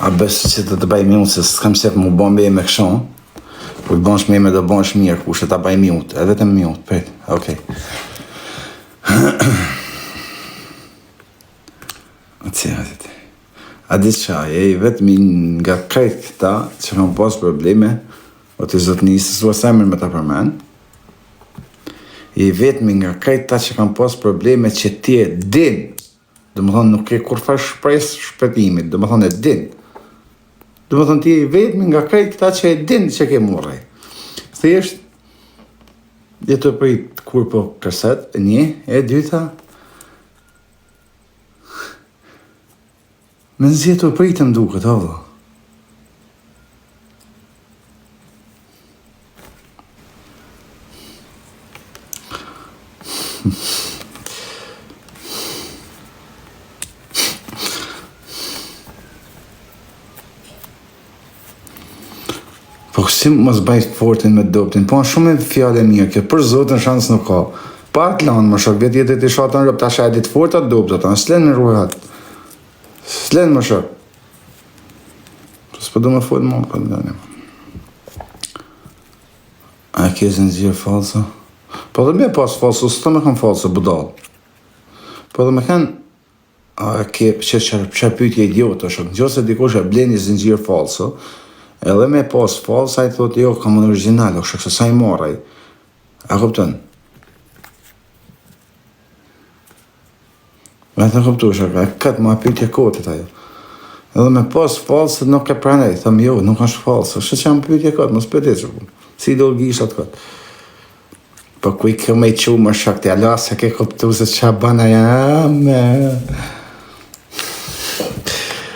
A besë që të të baj mute, se s'kam qef mu bo me me kështu. Kur të bësh me me do bësh mirë, kush e ta baj mute, edhe të mute, prit, okej. Okay. A di qa, je i vetmi nga krejt këta që kam pas probleme, o të zotni se s'ua emrin me ta përmend, je i vetmi nga krejt këta që kam pas probleme që ti e din, domethonë nuk ke kurrfarë shpresë shpëtimit, domethonë e din. Domethonë ti je i vetmi nga krejt këta që e din që ke murrej. Thjesht, je tu prit kur po kërset, një, e dyta, Mezi je tu prit më duket, o vëlla. Po si mos bëj fortin me dobtin, po shumë fjalë e mirë kjo, për zotin shans nuk ka. Pa atë lanë më shok, vetë jetë të shatën rob, tash e ditë fort atë dobët, ata s'len me ruhat. S'len më shok. Po s'po do me fol më, po ndani. A ke zinxhir falso? Po dhe me pas falso, s'të me kanë falso, budall. Po dhe me kanë A ke që që që pyetje idiot është, në qoftë se dikush e blen një zinxhir falso, edhe me pas falso, ai thotë jo, kam unë origjinal, o shok se sa i marr ai. A kupton? Me të kuptu, shok, e këtë ma pyetje kotit ajo. Edhe me pas falso nuk e pranoj, them jo, nuk është falso. Shë që jam pyetje kot, mos pyetje që Si do gishat kot. Po ku i ke me i qu më shok ti, alo se ke kuptu se qa bën aja, me...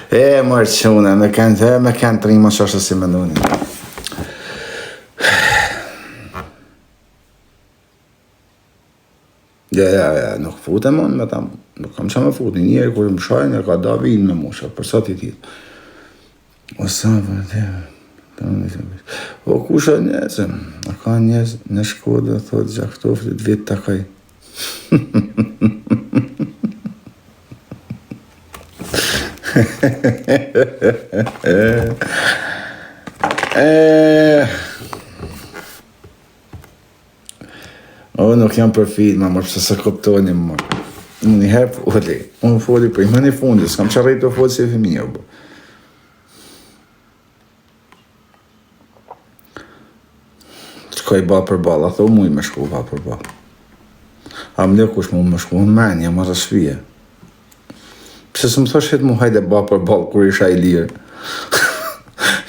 E, mërë qune, me kanë, e, me kanë të rima që është si mendoni. Ja, ja, ja, nuk futem unë me ta, nuk kam qa me fut, një njeri kur më shajnë, e ka da vinë me musha, për sa ti tjetë. O sa për të, o kush e njerëz, a ka njerëz në Shkodër, thotë gjaktoftit vetë takoj. E, O, nuk jam për filma, më pse se kuptoni më. Unë një herë foli, unë foli për i më një fundi, s'kam që rritë të foli si fëmijë, bo. Shkoj ba për ball, a thu muj me shku ba për ball. A më le kush mu me shku në men, jam arë shpije. Pse s'më thoshit mu hajde ba për ball kur isha i lirë?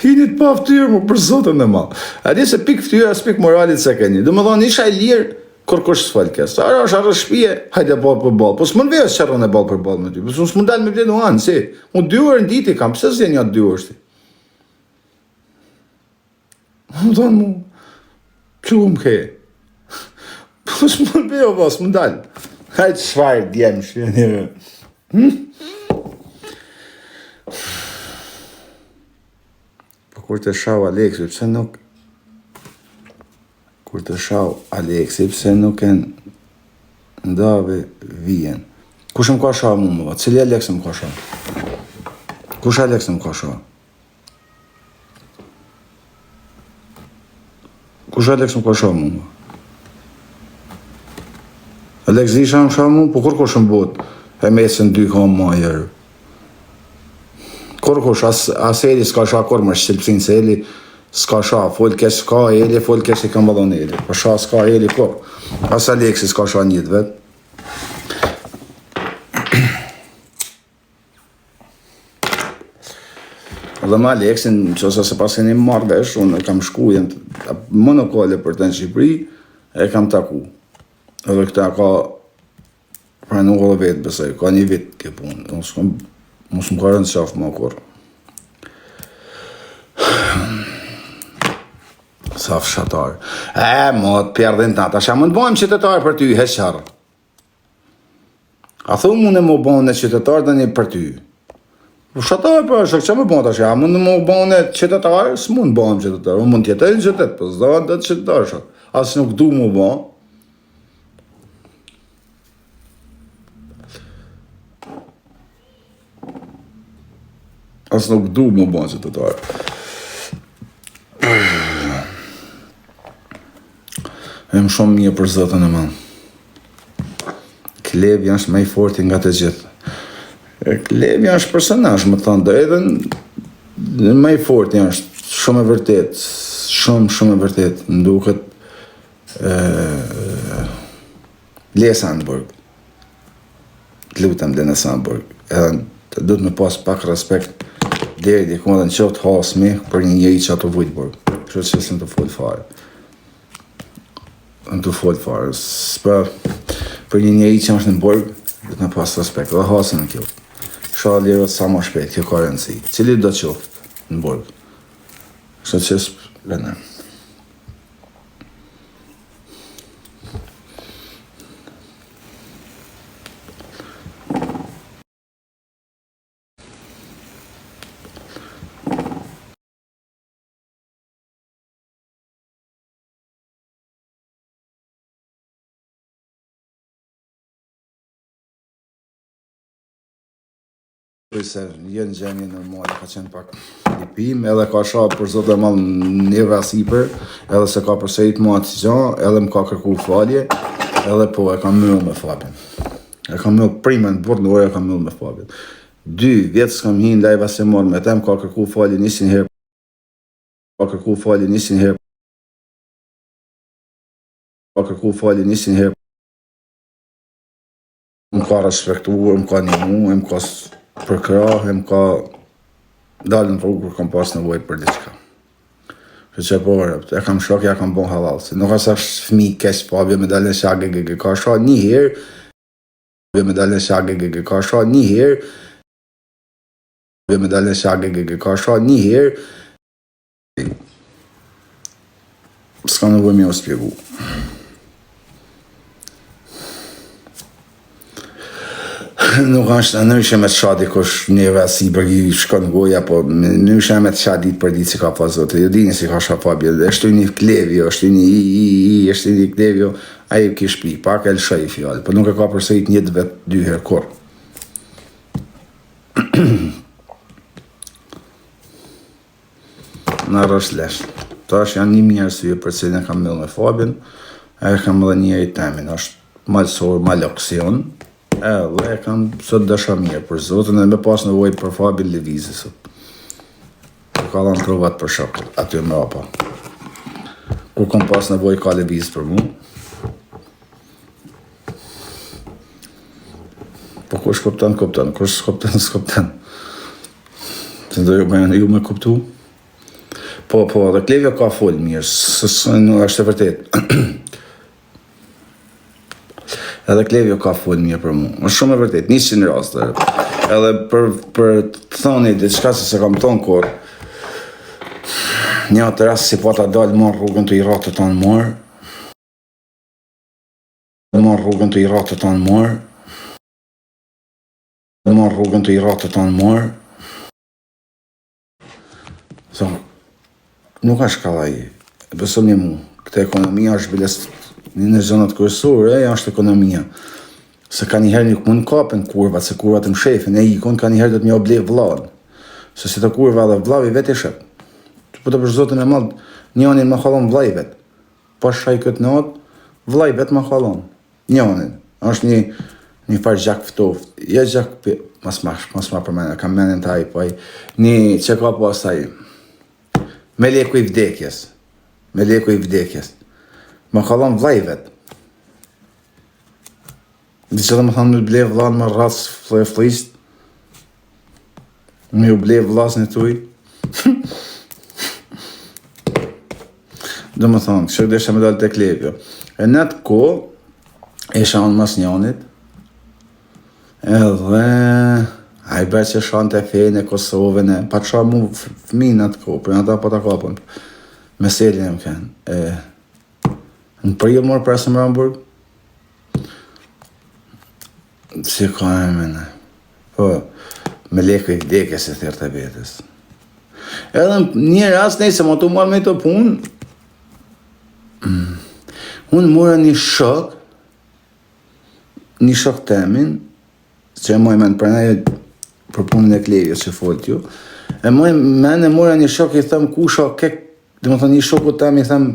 Jeni të pa ftyrë më për zotën e madh. A di se pik ftyrë as pik moralit se keni. Domethonë isha i lirë kur kush s'fol kes. Ara është arë shpije, hajde ball për ball. Po s'mund vesh çerrën e ball për ball me ty. Po s'mund dal me blenë anë, si. Unë dy orë në ditë kam, pse s'vjen një dy orë ti? Më thonë mu, që më ke? Po s'mund be, o po, s'mund dal. Hajt çfarë djem shpje Hm? Po kur të shau Aleksi, pse nuk... Kur të shau Aleksi, pse nuk e ndave vijen? Kush më ka shau mu më? Cili Aleksi më ka shau? Kush Aleksi më ka shau? Kush Alex më ka sha mu? Alex Zisha më sha mu, po kur kush më bot? E mesën dy ka ma jërë. Kur kush, as, as Eli s'ka sha kur më shqilpsin se Eli s'ka sha, fol keq s'ka Eli, fol keq i kam dhënë Eli. Po sha s'ka Eli kur. As Alexi s'ka sha një të vetë. Dhe me Aleksin, që ose se paskeni marrë vesh, unë e kam shku, jenë monokole për të në Shqipëri, e kam taku. Edhe këta ka pranu edhe vetë, besoj, ka një vit kjo punë. Unë s'kam, mos më ka rënë qafë më kurrë. Sa fshatar. E, mo, të pjerdhin ta, tash a mund të bëhem qytetar për ty, heqarë. A thu mund e më bo në qytetar dhe një për ty? Po fshatar për shok, që më bo tash? A mund më bo në qytetar? S'mund bëhem qytetar. Unë mund të jetoj në qytet, po s'do të qytetar shok. As nuk du më bo. As nuk du me u bo qytetar. Jam shumë mirë për Zotin e madh. Klevi është më i forti nga të gjithë. Klevi është personazh, me thënë të drejtën, më i forti është shumë e vërtet, shumë shumë e vërtet. Më duket ë Lesa në burg. Të lutem lene sa në burg. Edhe të duhet me pas pak respekt deri diku edhe në qoftë hasmi për një njeri që tu vujt burg. Kështu që s'jam tu fol fare. S'jam tu fol fare. S'pa, për një njeri që është në burg, duhet me pas respekt. Edhe hasmi në kjo. Inshallah lirohet sa më shpejt, kjo ka rëndësi. Cili do qoftë në burg. Kështu që s'pe, Se jo në gjendje normale, ka qenë pak i pim, edhe ka sha për Zotin e madh një vasipër, edhe se ka përsërit më atë gjë, edhe më ka kërku falje, edhe po e kam myll me Fabin. E kam myll primën burrë në orë e kam myll me Fabin. Dy vjet s'kam hi në live as e marr me tem, ka kërku falje 100 herë, ka kërku falje 100 herë, ka kërku falje 100 herë. Më ka respektuar, më ka nimu, më ka përkrah, më ka dalë në rrugë kur kam pas nevojë për diçka. Kështu që po, e kam shok, ja kam bon hallall. Se nuk asht është fëmi keq Fabio me dalë në sha GGG. Ka sha një herë, me dalë në sha GGG. Ka sha një herë, me dalë në sha GGG. Ka sha një herë, S'ka nevojë me u spjegu. Nuk është ndryshe me të sha dikush një vasi për i shkon goja, po ndryshe me të sha ditë për ditë si ka pas zotë. Ju dini si ka sha Fabio, është një Klevio, është një i, i, i, është një Klevio, ai kish pi, pak e lëshoi fjalë, po nuk e ka përsërit një të vetë dy herë kurrë. Në rrështë lesh. Tash janë një mijë arsye për cilën e kam myll me Fabin, e kam edhe njeri temin, është malsor, maloksion, edhe e kam sot dashamirë për Zotin dhe me pas nevojë për Fabin lëvizi sot. Po ka dhanë provat për shokët, aty mrapa. Kur kom pas nevojë ka lëviz për mu. Po kush kupton, kupton, kush s'kupton, s'kupton. Se do ju bëjnë ju me kuptu? Po, po, dhe Klevio ka fol mirë, së së nuk është e vërtet. Edhe Klevio ka fol mirë për mu. Është shumë e vërtet, 100 raste. Edhe për për të thënë diçka se s'e kam thonë kurrë. Një atë rast si po ta dal marr rrugën të i rratë tanë marr. Marr rrugën të i rratë tanë marr. Marr rrugën të i rratë tanë marr. So, nuk është kallaj. Besoni mu, këtë ekonomia është biles një në zonat kryesore, është ekonomia. Se ka njëherë nuk mund kapen kurvat, se kurvat të mshefin, e ikon, ka njëherë do të më ble vllan. Se si të kurva dhe vllavi vetë i shet. Po të për zotin e madh, njonin më ka dhon vllai vet. Po shaj këtë natë, vllai vet më ka dhon. Njonin, është një një farë gjak ftoft, jo gjak mos ma mos ma përmend, kam mendjen te ai, po ai një që ka pas ai. Meleku i vdekjes. Meleku i vdekjes. Më ka dhënë vllai vet. Di që do më thonë me ble vllan me rrasë fle flisht. Me u ble vllazni tuj. Do më thonë, kështë desha me dalë te Klevio. E në atë kohë, isha unë mas njonit, edhe ai bërë që shante fenë e Kosovën e, pa të sha mu fëmi në atë kohë, për në ata po ta kapën, me selin e më kënë. E, në prill mërë presë më Hamburg, si ka e mene. Po, meleku i vdekjes e thirrte vetes. Edhe një rast nejse më të marrë me të punë, mm, unë mora një shok, një shok temin, që e moj men për për punën e Klevjes që folët ju. E moj, men e mora një shok i them kusha ke, domethonë një shokut tem i them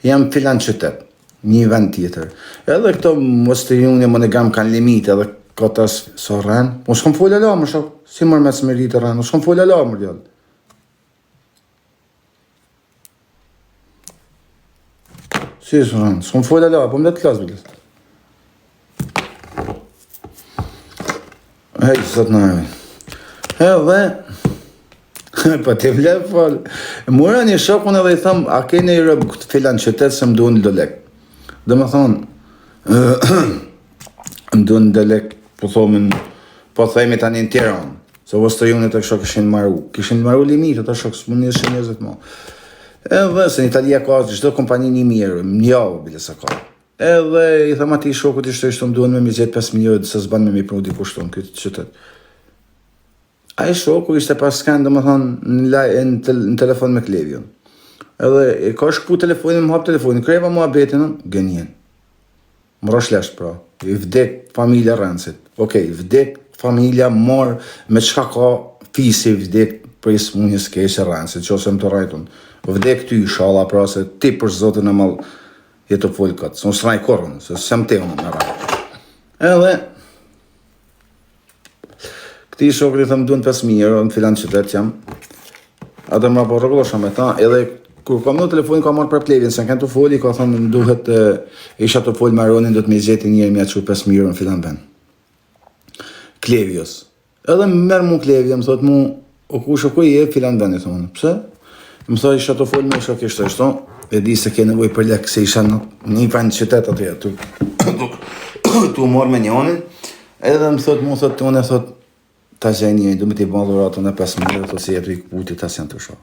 jam filan qytet, një vend tjetër. Edhe këto Western Union MoneyGram kanë limite edhe ka tas sa rren. Unë s'kam fol ala më shok, si mërë me së të rren, unë s'kam fol ala më djalë. Si së rren, s'kam fol ala, po më le të flas biles. Hej, zot në armi. Edhe, po ti vle fol. Mora një shokun edhe i tham, a ke një rob këtë filan qytet se më duhen do lek. Domethonë, më duhen do lek, po thomin, po themi tani në Tiranë. Se Western Union të shok kishin maru. Kishin maru limitet, të shok, s'mund ishin njerëzit mo. Edhe se në Italia ka çdo kompani 1000 euro, një javë bile sa ka. Edhe i tham atij shokut ishte ishte më duhen me mi gjetë 5.000 euro se s'ban me mi pru dikush në këtë qytet. Ai shoku ishte pas kanë, domethonë, në, laj, në, tel, në telefon me Klevion. Edhe e ka shkpu telefonin, më hap telefonin, kreva muhabetin, gënjen. Më rosh lesh, pra. I vdek familja rrencit. Okej, vdek familja, mor, me çka ka fisi vdek prej smunjes keqe rrencit, që ose më të rrejtun. Vdek ty, inshallah, pra se ti për zotin e madh Je tu fol kot, se unë s'raj kurrë, se s'jam te unë me raj. Edhe, këtij shokut i them duhen 5.000 euro, në filan qytet jam, atë më po rregullosha me ta, edhe kur kam në telefonin ka marrë për plevin, se në kanë tu foli, ka thënë më duhet, isha tu fol me Aronin, do të më gjeti njëri me ja çu 5.000 euro në filan vend. Klevios. Edhe më merr mu Klevia, më thot mu, o kush o ku je, filan vend i thonë. Pse? Më thot isha tu fol me shok ishte ashtu, e di se ke nevojë për lek, se isha në një vend qytet aty aty. Tu marr me njonin, edhe më thot mu thot unë thot ta gjej një, du me t'i bën dhuratën e 5.000 euro, thot se je tu i këputi ta s'janë të shoh.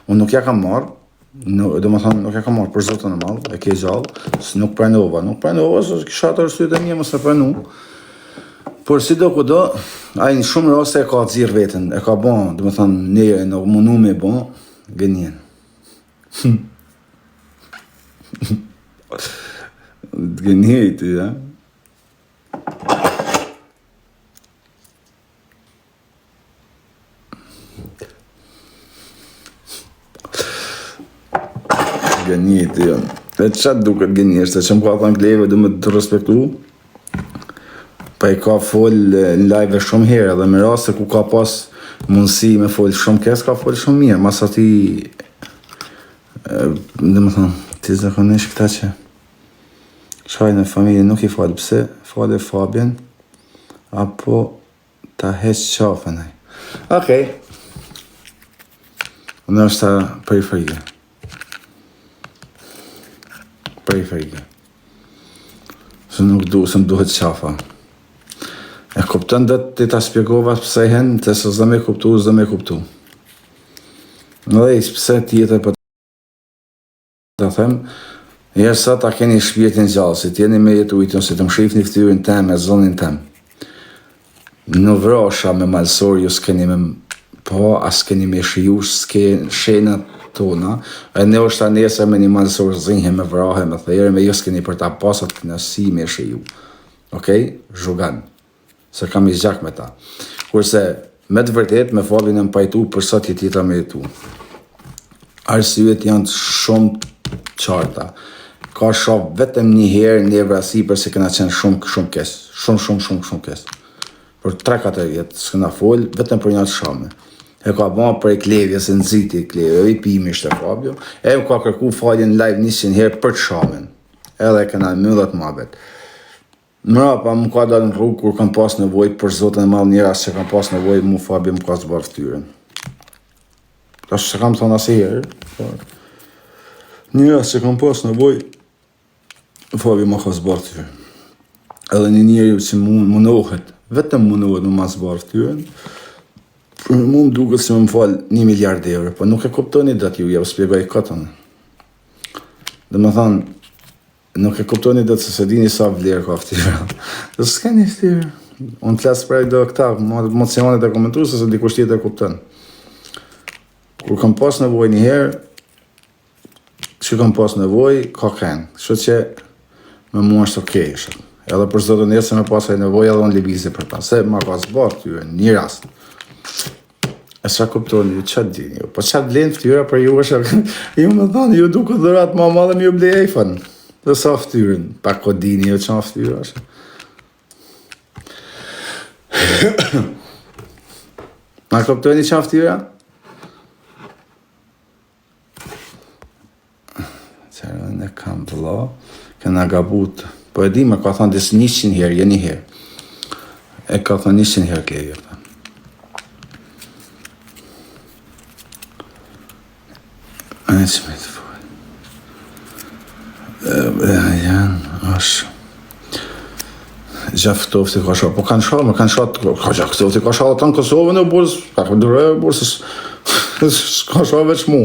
Unë nuk ja kam marr, Nuk, domethonë, nuk e kam marrë për Zotin e madh, e ke gjallë, se nuk pranova, nuk pranova, se kisha ato arsyet e mia mos e pranu. Por si do kudo, ai në shumë raste e ka xirr veten, e ka bo, domethonë, ne e në mundu me bo, gënjen. Gënjej ti, ja? Gënjej ti jo. E ça duket gënjeshtër, që më ka thënë Kleve, du me të respektu. Pa i ka fol në live shumë herë, edhe me raste ku ka pas mundësi me fol shumë keq, ka fol shumë mirë. Mas ati, domethonë, ti zakonisht këta që shajnë në familje nuk i fal, pse fale Fabien, apo Ta heq qafën ai. Okej. Ndoshta prej frike. Prej frike. Se nuk du, se më duhet qafa. E kupton dhe ti ta spjegova pse hen, të se s'do me kuptu, s'do me kuptu. Dhe i pse tjetër për Ta them, njerëz sa ta keni shpirtin gjallë, si t'jeni me jetu itën, si të më shifni fytyrën tem e zonin tem. Në vrasha me malsor ju s'keni me pa, as keni me shiju ske shenat tona, e ndoshta nesër me një malsor zihe me vrahe me there, me ju s'keni për ta pas atë kënaqësi me shiju. Okej? Zhugan. Se kam i gjak me ta. Kurse, me të vërtet, me Fabin jam pajtu për sa t'jetë jeta me jetu. Arsyet janë shumë të qarta. Ka sha vetëm një herë në vrasi përse kena qenë shumë shumë keq. Shumë shumë shumë shumë keq. Për 3-4 vjet s'kena fol vetëm për një shame. E ka ba prej Klevjes se nxiti Klevje, i pimi ishte Fabio. E ka kërku falje në live 100 herë për të shamen. Edhe kena mbyll atë muhabet. Mrapa më ka dalë në rrugë kur kam pas nevojë për Zotin e madh një rast që kam pas nevojë mu Fabio më ka zbardh fytyrën. Tash s'e kam thonë asnjëherë, por një rast që kam pas nevojë Fabio më ka zbardh fytyrën. Edhe një njeri që mundohet, vetëm mundohet me ma zbardh fytyrën, për mu më duket se më fal një miliard euro, po nuk e kuptoni dot ju, ja u spjegoj këtë. Domethonë, Nuk e kuptoni dot se s'e dini sa vlerë ka fytyra. Do s'keni fytyrë. Unë flas për do këta, emocionet e komentuesve se dikush tjetër e kupton. Kur kam pas nevojë një herë, që kam pas nevojë, ka qenë. Kështu që me mua është okej, okay, Edhe për Zotin nesër me pas ai nevojë edhe unë lëvizi për ta. Se ma ka zbardh fytyrën, një rast. E sa kuptoni ju, ça dini ju? Po ça vlen ftyra për ju është, ju më thonë, ju duket dhuratë ma madhe me ju ble iPhone. Dhe sa ftyrën, pak ko dini ju ça ftyra është. A kuptoni ça ftyra? Qërë në kam vëlla, këna gabut. Po e di më ka thonë disë 100 herë, jo një herë. E ka thonë 100 herë Klevi. E që me të fol. E, janë, është. Gjakftofti ka sha, po kanë sha, më kanë sha, ka gjakftofti ka sha, ata në Kosovën e burës, ka ka dure e burës, s'ka sha veç mu.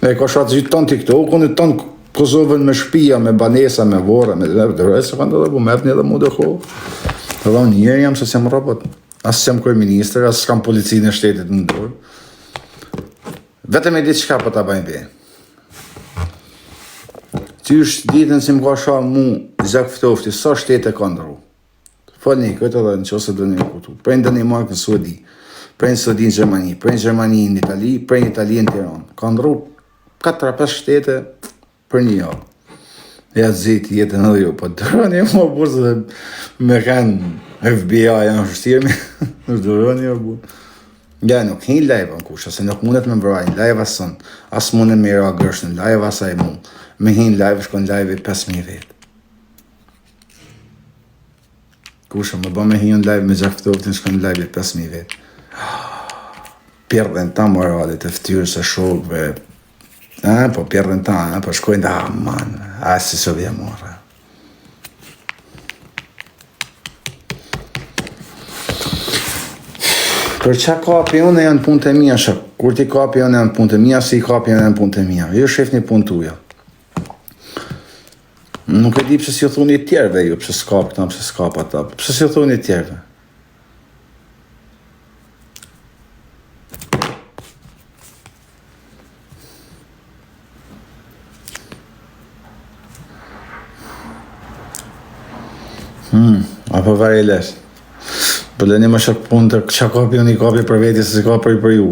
E ka sha të gjithë tonë TikTokun, e tonë Kosovën me shpia, me banesa, me vorre, me dhe dure, se kanë dhe bu, me epni edhe mu dhe kohë. Dhe unë njeri jam se s'jam robot, as s'jam kryeministër, as s'kam policinë e shtetit në dorë. Vetëm e di çka po ta bëjnë be. Qysh ditën si më ka sha mu gjakftofti, sa shtete ka ndru. Folni këtë edhe në qoftë se doni me kuptu. Prej në Danimarkë në Suedi, prej në Suedi në Gjermani, prej në Gjermani në Itali, prej në Itali në Tiranë. Ka ndru 4-5 shtete për një javë. Ja zgjit jetën edhe ju, po duroni mo burrë se me kanë FBI janë vështirë me, nuk duroni o burrë. Ja, nuk hin live në kush, ose nuk mundet me vraj në live ason, as mundet me ra gërsh në live asaj mu. Me hin live, shkon live i 5.000 vetë. Kush më bë me hi në live me gjakftoftin, shkon live i 5.000 vetë. Pjerdhen ta moralit e ftyrës e shokëve, A, po pjerdhen ta, a, po shkojnë ta, aman, a, si së vje morë. Për ça kapi unë janë punët e mia, shok. Kur ti kapi unë janë punët e mia, si kapi unë janë punët e mia. Ju shifni punët tuja. Nuk e di pse si ju thuni tjerëve ju, pse s'kap këta, pse s'kap ata, pse si ju thuni tjerëve. Hmm, apo vari lesh. Po lëni më shok punë të ça kapi unë i kapi për veti se s'i kapi për ju.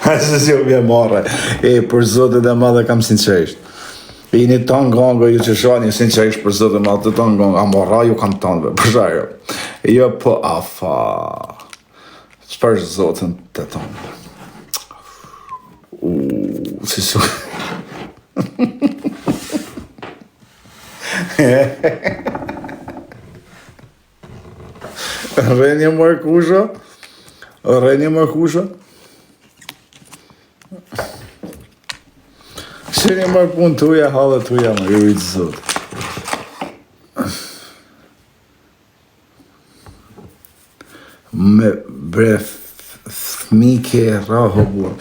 A se si u vje marre. E, për zotin e madh e kam sinqerisht. E jeni tanë ganga ju që shani, sinqerisht për zotin e madh të tanë ganga. A morra ju kam tanëve, për shajë. Jo, po, a fa. Për zotin të tonë. U, si su... Rrenje mërë kusha? Rrenje mërë kusha? Shini mërë punë tuja, halle tuja, më ju i të zotë. Me bre fëmi ke rrah o burr.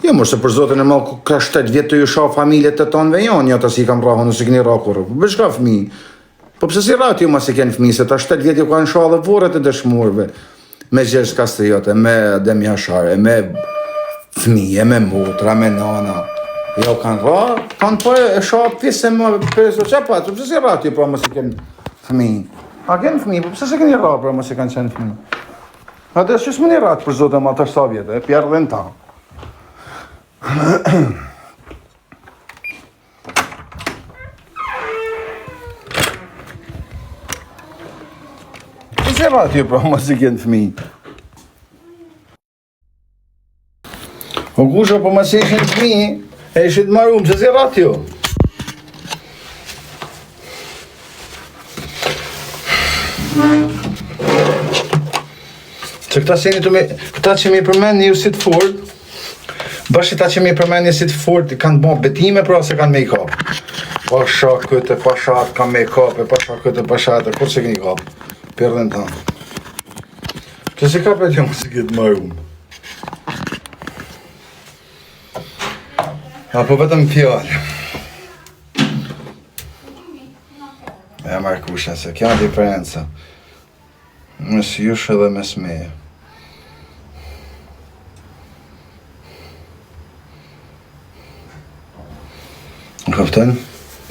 Jo, mos se për zotin e madh ka 7 vjet të ju shoh familjet të tonëve jo, një ata si kam rrahun, nëse keni rrah kurrë. Po për çka fëmijë? Po pse si rraht ju mos e keni fëmijë se ta 7 vjet ju kanë sha dhe vorret e dëshmorëve me Gjergj Kastriote, me Adem Jashar, me fëmijë, me motra, me nana. Jo kanë rrah, kanë po e sha pjesë më për çfarë po, pse si rraht ju pra mos e keni fëmijë? A keni fëmijë, po pse s'e keni rrah pra mos e kanë qenë fëmijë? Atë që s'më një rratë për zotë e ma të sa vjetë, e pjerë dhe në ta. Pse rratë ju pra mos i keni fëmijë? O kusha, po mos ishin fëmijë, e ishit marum, pse si rratë ju? Që këta që jeni të me, këta që mi përmendni ju si të fort, bashkë këta që mi përmendni si të fort, kanë bo betime pra se kanë me i kap. Pasha këtë, pasha atë, kanë me i kap, e pasha këtë, pasha atë, kur s'e keni kap? Pjerdhen ta. Pse si kapet jo mos i këtë marum? Apo vetëm fjalë. E marrë kusha se kjo diferenca. Mes jush edhe mes meje. Kupton?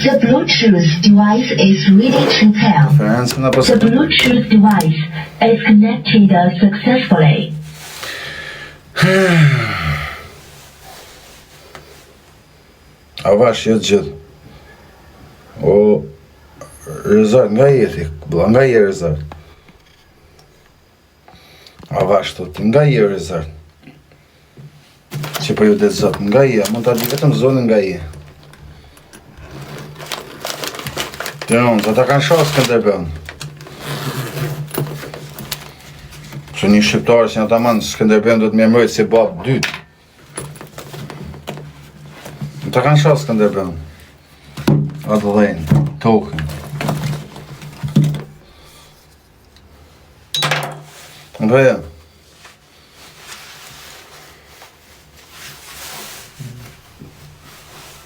The Bluetooth device is ready to pair. Diferencën apo The Bluetooth device is connected successfully. Avash, jo të gjithë. O, Rezart, nga je ti, vlla, nga je Rezart. Avash, të nga je Rezart. Që po ju dhe zot, nga je, mund ta di vetëm zonën nga je. Tiranë, ata kanë sha Skënderbeun. Se një shqiptar si ata man Skënderbeun do të më mbrojt si babë dytë. Ata kanë sha Skënderbeun. Atdhenë, tokën. Dhe,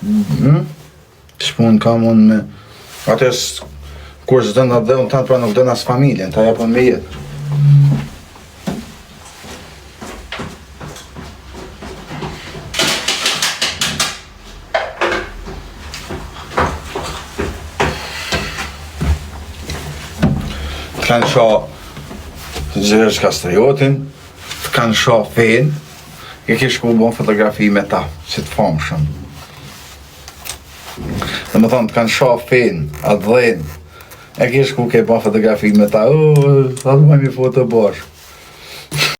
Hmm? Ç'punë kam unë me... Atë kur s'don atdheun tënd, pra nuk don as familjen, ta japën me jetë. Të kanë sha Gjergj Kastriotin, të kanë sha fenë, e ke shku bon fotografi me ta, si të famshëm. Domethonë, të kanë sha fenë, atdhenë, e ke shku ke bon fotografi me ta, o, sa të bëjmë një foto bashkë.